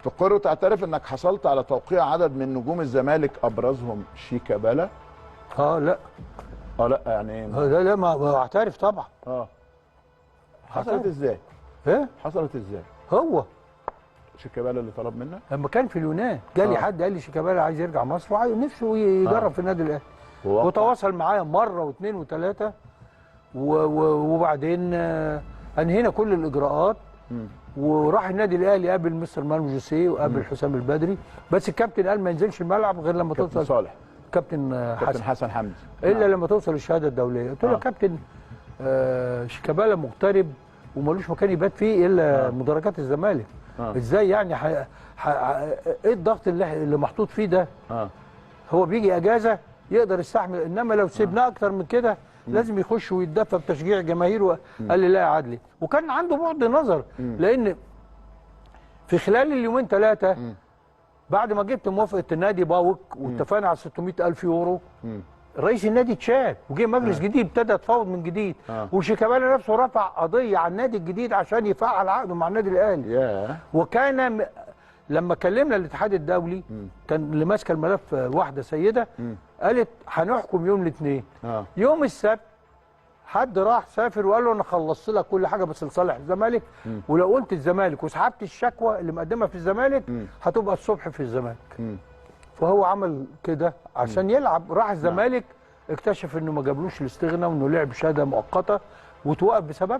تقر وتعترف انك حصلت على توقيع عدد من نجوم الزمالك ابرزهم شيكابالا؟ لا. لا يعني ايه؟ لا لا ما اعترف طبعا. حصلت ازاي؟ ايه؟ حصلت ازاي؟ هو شيكابالا اللي طلب منك؟ لما كان في اليونان جالي حد قال لي شيكابالا عايز يرجع مصر وعايز نفسه يجرب في النادي الاهلي، وتواصل معايا مرة واثنين وثلاثة وبعدين انهينا كل الاجراءات. وراح النادي الاهلي قابل مستر مانو جوسيه وقابل حسام البدري، بس الكابتن قال ما ينزلش الملعب غير لما توصل صالح كابتن حسن حمدي، الا لما توصل الشهادة الدولية. قلت له يا كابتن شيكابالا مغترب ومالوش مكان يبات فيه الا مدرجات الزمالك. ازاي يعني ايه الضغط اللي محطوط فيه ده؟ هو بيجي اجازه يقدر يستحمل، انما لو سيبناه اكتر من كده لازم يخش ويتدفى بتشجيع جماهير. قال لي لا يا عدلي، وكان عنده بعد نظر، لان في خلال اليومين ثلاثة بعد ما جبت موافقة النادي باوك واتفقنا على 600,000 يورو، رئيس النادي اتشال وجه مجلس جديد ابتدى يتفاوض من جديد. وشيكابالا نفسه رفع قضية على النادي الجديد عشان يفعل عقده مع النادي الاهلي. وكان لما كلمنا الاتحاد الدولي كان اللي ماسكه الملف واحدة سيده، قالت هنحكم يوم الاثنين. يوم السبت حد راح سافر وقال له انا خلصت لك كل حاجة بس لصالح الزمالك، ولو قلت الزمالك وسحبت الشكوى اللي مقدمها في الزمالك هتبقى الصبح في الزمالك. فهو عمل كده عشان يلعب. راح الزمالك اكتشف انه ما جابلوش الاستغنى وانه لعب شهادة مؤقتة وتوقف بسببها.